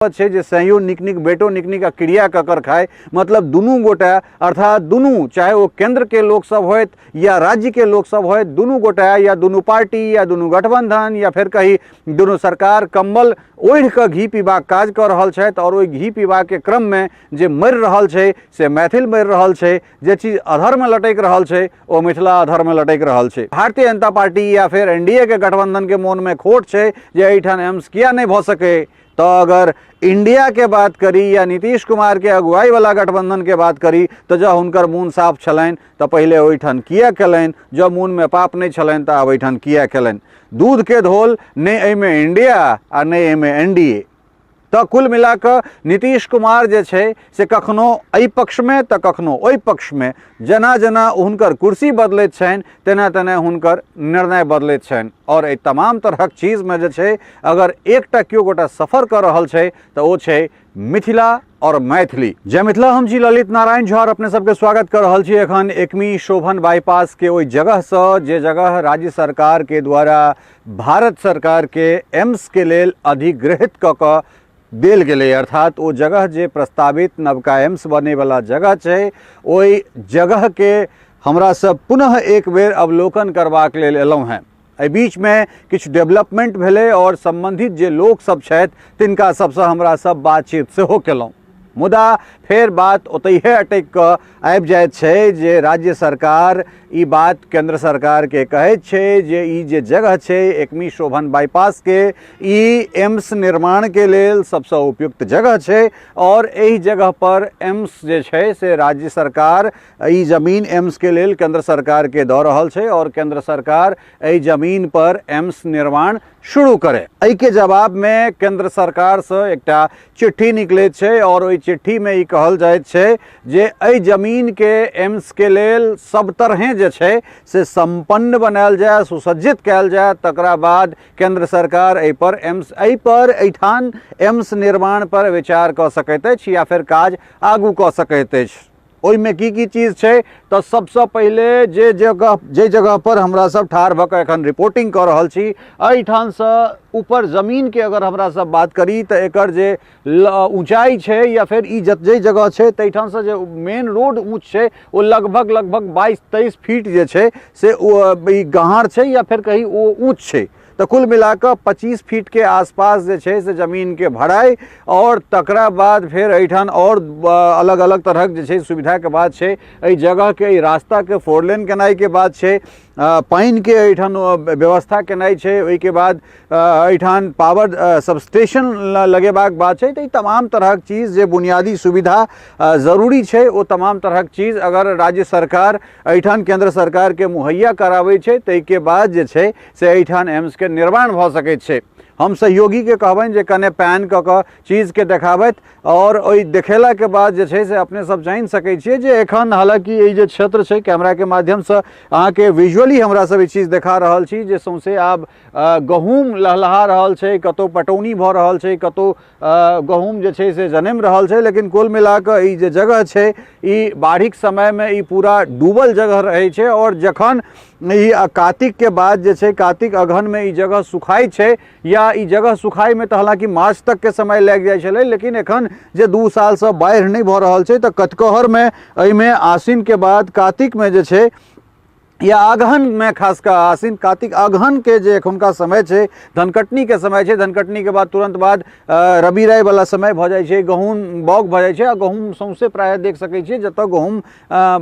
छै जे सैयो नीक नीक बेटो नीक नीक आ क्रिया ककर खाय, मतलब दुनू गोटा, अर्थात दुनू, चाहे ओ केंद्र के लोक सब होइत या राज्य के लोक सब होइत, दुनू गोटा या दुनू पार्टी या दुनू गठबंधन या फेर कही दुनू सरकार कम्बल ओढ़ि कऽ घी पीबाक काज कऽ रहल छथि। आओर ओहि घी पीबाके क्रममे जे मरि रहल छै से मैथिल मरि रहल छै, जे चीज अधरमे लटकि रहल छै ओ मिथिला अधरमे लटकि रहल छै। भारतीय जनता पार्टी या फेर एन डी ए के गठबंधनके मोनमे खोट छै जे एहिठाम एम्स किया नहि भऽ सकै। तऽ अगर इंडिया के बात करी या नीतीश कुमार के अगुवाई वाला गठबंधन के बात करी तऽ जँ हुनकर मोन साफ छलनि तऽ पहिले ओहिठाम किया केलनि, जँ मोनमे पाप नहि छलनि तऽ आब एहिठाम किया केलनि। दूध के धोल, नहि एहिमे इंडिया आ नहि एहिमे एन डी ए। तऽ कुल मिला कऽ नीतीश कुमार जे छै से कखनो एहि पक्षमे तऽ कखनो ओहि पक्षमे, जेना जेना हुनकर कुर्सी बदलैत छनि तेना तेना हुनकर निर्णय बदलैत छनि। आओर एहि तमाम तरहक चीजमे जे छै अगर एकटा केओ गोटा सफर कऽ रहल छै तऽ ओ छै मिथिला आओर मैथिली। जय मिथिला, हम छी ललित नारायण झा और अपने सबके स्वागत कर रहल छी एखन एकमी शोभन बाईपास के ओहि जगहसँ जे जगह राज्य सरकार के द्वारा भारत सरकार के एम्स के लेल अधिग्रहित कऽ कऽ देल गेलै। अर्थात ओ जगह जे प्रस्तावित नवका एम्स बनैवला जगह छै ओहि जगहके हमरा सब पुनः एक बेर अवलोकन करबाक लेल एलहुँ हेँ। एहि बीचमे किछु डेवलपमेंट भेलै आओर सम्बन्धित जे लोक सब छथि तिनका सबसँ हमरा सब बातचीत सेहो केलहुँ, मुदा फेर बात ओतहिए अटकि कऽ आबि जाइत छै जे राज्य सरकार ई बात केंद्र सरकारके कहैत छै जे ई जे जगह छै एकमी शोभन बाईपासके, ई एम्स निर्माणके लेल सबसँ उपयुक्त जगह छै आओर एहि जगह पर एम्स जे छै से राज्य सरकार ई जमीन एम्सके लेल केंद्र सरकारके दऽ रहल छै आओर केंद्र सरकार एहि जमीन पर एम्स निर्माण शुरू करे। एहिके जवाबमे केंद्र सरकारसँ एकटा चिट्ठी निकलैत छै आओर ओहि चिट्ठीमे ई कहल जाइत छै जे एहि जमीनके एम्सके लेल सब तरहें जे छै से सम्पन्न बनायल जाय, सुसज्जित कयल जाय, तकरा बाद केंद्र सरकार एहिपर एम्स एहिपर एहिठाम एम्स निर्माण पर विचार कऽ सकैत अछि या फेर काज आगू कऽ सकैत अछि। ओहिमे की की चीज छै तऽ सबसँ पहिले जे जगह जे जगह पर हमरा सब ठाढ़ भऽ कऽ एखन रिपोर्टिंग कऽ रहल छी एहिठामसँ ऊपर जमीनके अगर हमरा सब बात करी तऽ एकर जे ऊँचाइ छै या फेर ई जाहि जगह छै ताहिठामसँ जे मेन रोड ऊँच छै ओ लगभग लगभग 22-23 फीट जे छै से ओ ई गहार छै या फेर कही ओ ऊँच छै। तऽ कुल मिलाकऽ 25 फीटके आसपास जे छै से जमीनके भराइ आओर तकरा बाद फेर एहिठाम आओर अलग अलग तरहक जे छै सुविधाके बात छै। एहि जगहके एहि रास्ताके फोर लेन केनाइके बात छै, पानिके एहिठाम व्यवस्था केनाइ छै, ओहिके बाद एहिठाम पावर सबस्टेशन लगेबाक बात छै। तऽ ई तमाम तरहक चीज जे बुनियादी सुविधा जरूरी छै ओ तमाम तरहक चीज अगर राज्य सरकार एहिठाम केंद्र सरकारके मुहैया कराबै छै ताहिके बाद जे छै से एहिठाम एम्सके निर्माण भऽ सकैत छै। हम सहयोगीके कहबनि जे कने पैन कऽ कऽ चीजके देखाबथि आओर ओहि देखेलाके बाद जे छै से अपने सब जानि सकै छियै जे एखन हालाँकि ई जे क्षेत्र छै कैमराके माध्यमसँ अहाँके विजुअली हमरा सब ई चीज देखा रहल छी जे सौंसे आब गहूँम लहलहा रहल छै, कतहु पटौनी भऽ रहल छै, कतहु गहूँम जे छै से जनमि रहल छै, लेकिन कुल मिलाकऽ ई जे जगह छै ई बाढ़िक समयमे ई पूरा डूबल जगह रहै छै आओर जखन ई कातिकके बाद जे छै कातिक अगहनमे ई जगह सुखाइ छै या ई जगह सुखाइमे तऽ हालाँकि मार्च तकके समय लागि जाइ छलै, लेकिन एखन जे 2 सालसँ बाढ़ि नहि भऽ रहल छै तऽ कतकहरमे एहिमे आसिनके बाद कातिकमे जे छै या अगहनमे खास कऽ आसिन कातिक अगहनके जे एखुनका समय छै धनकटनीके समय छै, धनकटनीके बाद तुरन्त बाद रबी रायवला समय भऽ जाइ छै, गहूँम बाउग भऽ जाइ छै आ गहूँम सौँसे प्रायः देख सकै छियै जतऽ गहूँम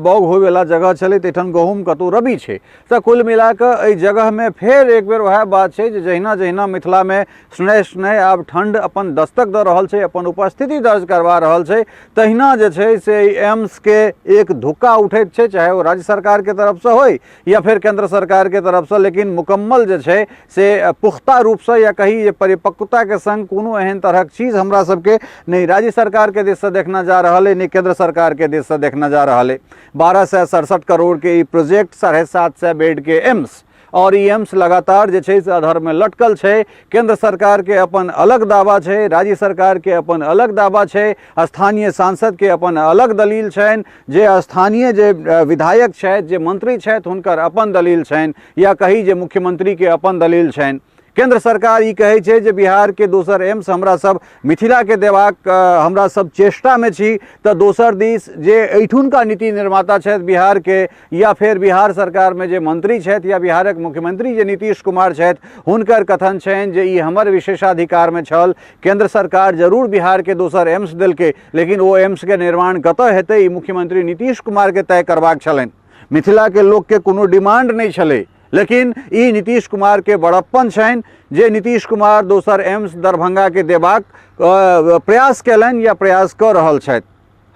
बाउग होइवला जगह छलै ताहिठाम गहूँम कतहु रबी छै। तऽ कुल मिलाकऽ एहि जगहमे फेर एक बेर वएह बात छै जे जहिना जहिना मिथिलामे स्नेह स्नेह आब ठण्ड अपन दस्तक दऽ रहल छै, अपन उपस्थिति दर्ज करवा रहल छै, तहिना जे छै से एम्सके एक धुक्का उठैत छै, चाहे ओ राज्य सरकारके तरफसँ होइ या फेर केन्द्र सरकारके तरफसँ, लेकिन मुकम्मल जे छै से पुख्ता रूपसँ या कही जे परिपक्वताके संग कोनो एहन तरहक चीज हमरा सबके नहि राज्य सरकारके दिससँ देखना जा रहल अइ नहि केन्द्र सरकारके दिससँ देखना जा रहल अइ। 1267 करोड़के ई प्रोजेक्ट, 750 बेडके एम्स और ई एम्स लगातार जे छै से अधर में लटकल छै। केंद्र सरकार के अपन अलग दावा छै, राज्य सरकार के अपन अलग दावा छै, स्थानीय सांसद के अपन अलग दलील छनि, जे स्थानीय जे विधायक छथि, जे मंत्री छथि हुनकर अपन दलील छनि, या कही जे मुख्यमंत्री के अपन दलील छनि। केंद्र सरकार ई कहै छै जे बिहारके दोसर एम्स हमरा सब मिथिलाके देबाक हमरा सब चेष्टामे छी, तऽ दोसर दिस जे एहिठुनका नीति निर्माता छथि बिहारके या फेर बिहार सरकारमे जे मंत्री छथि या बिहारक मुख्यमंत्री जे नीतीश कुमार छथि, हुनकर कथन छनि जे ई हमर विशेषाधिकारमे छल। केंद्र सरकार जरूर बिहारके दोसर एम्स देलकै, लेकिन ओ एम्सके निर्माण कतऽ हेतै ई मुख्यमंत्री नीतीश कुमारके तय करबाक छलनि। मिथिलाके लोकके कोनो डिमांड नहि छलै, लेकिन ई नीतीश कुमारके बड़प्पन छनि जे नीतीश कुमार दोसर एम्स दरभंगाके देबाक प्रयास कयलनि या प्रयास कऽ रहल छथि।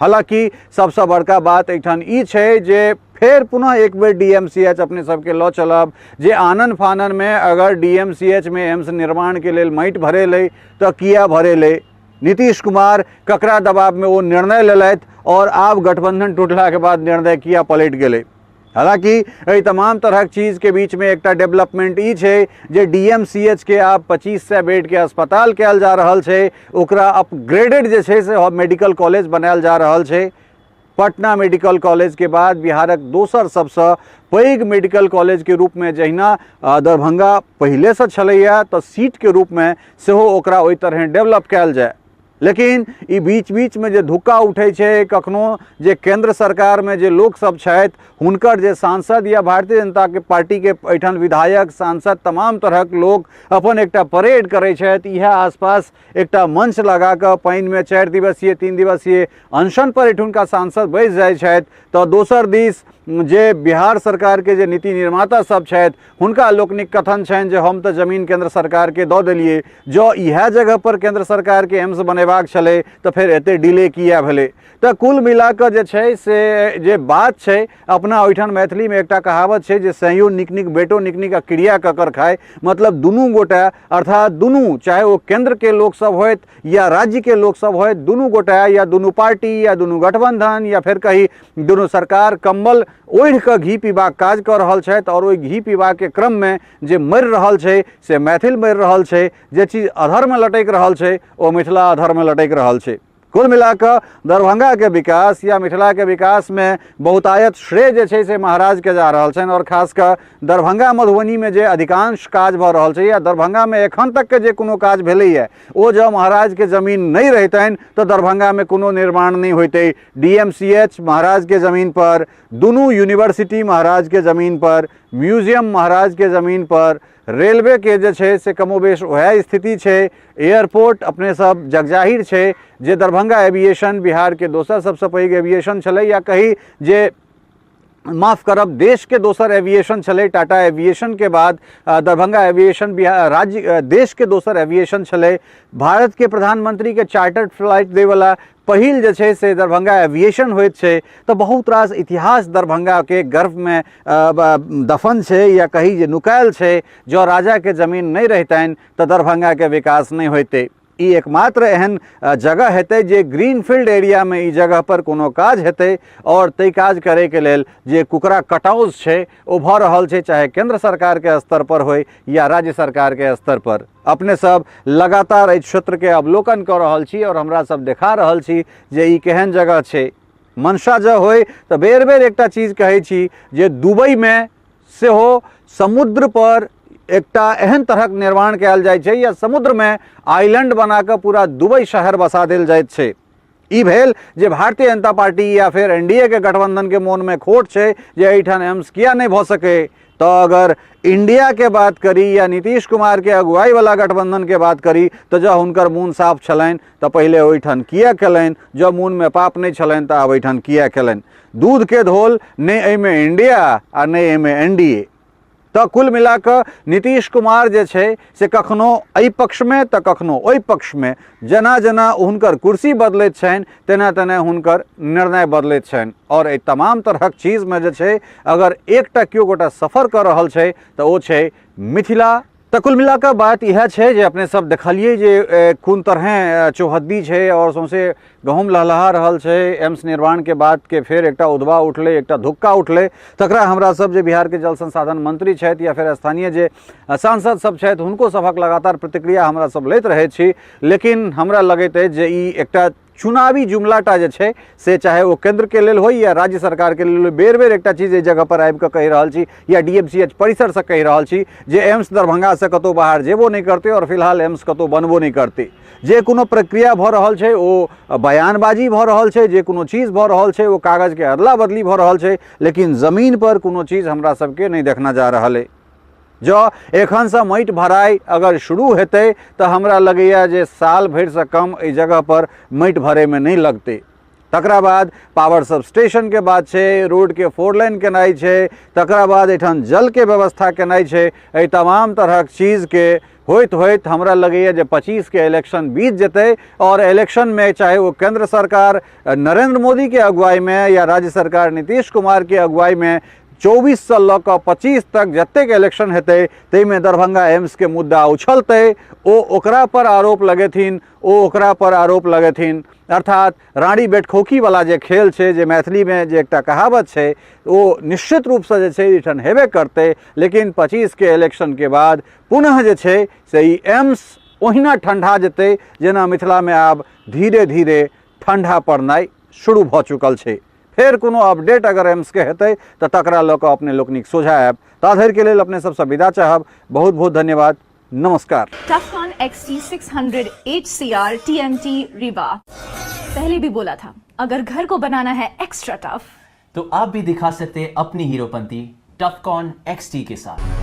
हालाँकि सबसँ बड़का बात एहिठाम ई छै जे फेर पुनः एक बेर डी एम सी एच अपने सबके लऽ चलब जे आनन फाननमे अगर डी एम सी एच मे एम्स निर्माणके लेल माटि भरेलै तऽ किया भरेलै? नीतीश कुमार ककरा दबावमे ओ निर्णय लेलथि आओर आब गठबंधन टूटलाके बाद निर्णय किया पलटि गेलै? हालाँकि एहि तमाम तरहक चीजके बीचमे एकटा डेवलपमेंट ई छै जे डी एम सी एच के आब 2500 बेडके अस्पताल कयल जा रहल छै, ओकरा अपग्रेडेड जे छै से मेडिकल कॉलेज बनायल जा रहल छै। पटना मेडिकल कॉलेजके बाद बिहारक दोसर सबसँ पैघ मेडिकल कॉलेजके रूपमे जहिना दरभंगा पहिलेसँ छलैए, तऽ सीटके रूपमे सेहो ओकरा ओहि तरहेँ डेवलप कयल जाय। लेकिन ई बीच बीचमे जे धुक्का उठै छै, कखनो जे केंद्र सरकारमे जे लोकसब छथि हुनकर जे सांसद या भारतीय जनता के पार्टीके एहिठाम विधायक सांसद तमाम तरहक लोक अपन एकटा परेड करै छथि, इएह आसपास एकटा मंच लगाकऽ पानिमे 4 दिवसीय 3 दिवसीय अनशन पर एहिठुनका सांसद बैस जाइ छथि, तऽ दोसर दिस जे बिहार सरकारके जे नीति निर्माता सब छथि हुनका लोकनिक कथन छनि जे हम तऽ जमीन केंद्र सरकारके दऽ देलियै, जँ इएह जगह पर केंद्र सरकारके एम्स बनेबाक छलै तऽ फेर एते डिले किया भेलै? तऽ कुल मिलाकऽ जे छै से जे बात छै, अपना ओहिठाम मैथिलीमे एकटा कहावत छै जे सैयो नीक नीक बेटो नीक नीक आ क्रिया ककर खाय, मतलब दुनू गोटा अर्थात दुनू चाहे ओ केंद्रके लोकसब होथि या राज्यके लोकसब होथि, दुनू गोटा या दुनू पार्टी या दुनू गठबंधन या फेर कही दुनू सरकार कम्बल ओढ़ि कऽ घी पीबाक काज कऽ रहल छथि। आओर ओहि घी पीबाके क्रममे जे मरि रहल छै से मैथिल मरि रहल छै, जे चीज अधरमे लटकि रहल छै ओ मिथिला अधरमे लटकि रहल छै। कुल मिलाकऽ दरभंगाके विकास या मिथिलाके विकासमे बहुतायत श्रेय जे छै से महाराजके जा रहल छनि। आओर खास कऽ दरभंगा मधुबनीमे जे अधिकांश काज भऽ रहल छै या दरभंगामे एखन तकके जे कोनो काज भेलैए ओ जँ महाराजके जमीन नहि रहितनि तऽ दरभंगामे कोनो निर्माण नहि होइतै। डी एम सी एच महाराजके जमीन पर, दुनू यूनिवर्सिटी महाराजके जमीन पर, म्यूजियम महाराजके जमीन पर, रेलवेके जे छै से कमोबेश वएह स्थिति छै, एयरपोर्ट अपने सब जगजाहिर छै जे दरभंगा एविएशन बिहारके दोसर सबसँ पैघ एविएशन छलै, या कही जे माफ करब देशके दोसर एविएशन छलै, टाटा एविएशनके बाद दरभंगा एविएशन बिहार राज्य देशके दोसर एविएशन छलै। भारतके प्रधानमंत्रीके चार्टर्ड फ्लाइट दैवला पहिल जे छै से दरभंगा एविएशन होइत छै। तऽ बहुत रास इतिहास दरभंगाके गर्भमे दफन छै या कही जे नुकायल छै। जँ राजाके जमीन नहि रहितनि तऽ दरभंगाके विकास नहि होइतै। ई एकमात्र एहन जगह हेतै जे ग्रीन फील्ड एरियामे ई जगह पर कोनो काज हेतै आओर ताहि काज करैके लेल जे कुकरा कटाउज छै ओ भऽ रहल छै, चाहे केंद्र सरकारके स्तर पर होइ या राज्य सरकारके स्तर पर। अपने सब लगातार एहि क्षेत्रके अवलोकन कऽ रहल छी आओर हमरा सब देखा रहल छी जे ई केहन जगह छै। मनसा जँ होइ तऽ बेर बेर एकटा चीज कहै छी जे दुबईमे सेहो समुद्र पर एकटा एहन तरहक निर्माण कयल जाइ छै या समुद्रमे आइलैंड बना कऽ पूरा दुबई शहर बसा देल जाइत छै। ई भेल जे भारतीय जनता पार्टी या फेर एन डी ए के गठबंधन के मोनमे खोट छै जे एहिठाम एम्स किया नहि भऽ सकै। तऽ अगर इंडिया के बात करी या नीतीश कुमार के अगुवाई वाला गठबंधन के बात करी तऽ जँ हुनकर मोन साफ छलनि तऽ पहिले ओहिठाम किया केलनि, जँ मोनमे पाप नहि छलनि तऽ आब एहिठाम किया केलनि। दूध के धोल नहि एहिमे इंडिया आ नहि एहिमे एन डी ए। तऽ कुल मिला कऽ नीतीश कुमार जे छै से कखनो एहि पक्षमे तऽ कखनो ओहि पक्षमे, जेना जेना हुनकर कुर्सी बदलैत छनि तेना तेना हुनकर निर्णय बदलैत छनि। आओर एहि तमाम तरहक चीजमे जे छै अगर एकटा केओ गोटा सफर कऽ रहल छै तऽ ओ छै मिथिला। तऽ कुल मिला कऽ बात इएह छै जे अपने सब देखलियै जे कोन तरहें चौहद्दी छै आओर सौंसे गहूँम लहलहा रहल छै। एम्स निर्माणके बातके फेर एकटा उदबा उठलै, एकटा धुक्का उठलै, तकरा हमरा सब जे बिहारके जल संसाधन मंत्री छथि या फेर स्थानीय जे सांसद सब छथि हुनको सभक लगातार प्रतिक्रिया हमरा सब लैत रहै छी। लेकिन हमरा लगैत अछि जे ई एकटा चुनावी जुमलाटा जे छै से चाहे ओ केन्द्रके लेल होइ या राज्य सरकारके लेल होइ, बेर बेर एकटा चीज एहि जगहपर आबि कऽ कहि रहल छी या डी एम सी एच परिसरसँ कहि रहल छी जे एम्स दरभंगासँ कतहु बाहर जेबो नहि करतै आओर फिलहाल एम्स कतहु बनबो नहि करतै। जे कोनो प्रक्रिया भऽ रहल छै ओ बयानबाजी भऽ रहल छै, जे कोनो चीज भऽ रहल छै ओ कागजके अदला बदली भऽ रहल छै, लेकिन जमीनपर कोनो चीज हमरा सबके नहि देखना जा रहल अइ। जँ एखनसँ माटि भराइ अगर शुरू हेतै तऽ हमरा लगैए जे साल भरिसँ कम एहि जगहपर माटि भरैमे नहि लगतै। तकरा बाद पावर सब स्टेशनके बात छै, रोडके फोर लाइन केनाइ छै, तकरा बाद एहिठाम जलके व्यवस्था केनाइ छै। एहि तमाम तरहक चीजके होइत होइत हमरा लगैए जे 25के इलेक्शन बीत जेतै आओर इलेक्शनमे चाहे ओ केन्द्र सरकार नरेंद्र मोदीके अगुवाईमे या राज्य सरकार नीतीश कुमारके अगुवाईमे 24 लऽ कऽ 25 तक जतेक इलेक्शन हेतै ताहिमे दरभंगा एम्सके मुद्दा उछलतै, ओ ओकरा पर आरोप लगेथिन, ओ ओकरा पर आरोप लगेथिन। अर्थात रानी बेटखोकीवला जे खेल छै, जे मैथिलीमे जे एकटा कहावत छै, ओ निश्चित रूपसँ जे छै एहिठाम हेबे करतै। लेकिन 25के इलेक्शनके बाद पुनः जे छै से ई एम्स ओहिना ठण्डा जेतै जेना मिथिलामे आब धीरे धीरे ठण्डा पड़नाइ शुरू भऽ चुकल छै। फेर कोनो अपडेट अगर एम्सके हेतै तऽ तकरा लऽ कऽ अपने लोकनिक सोझा आयब। ता धरिके लेल अपने सबसँ विदा चाहब। बहुत बहुत धन्यवाद, नमस्कार। Tufcon XT600 HCR TMT Rewa। पहले भी बोला था, अगर घर को बनाना है एक्स्ट्रा टफ तो आप भी दिखा सकते हैं अपनी हीरोपंती टफकॉन XT के साथ।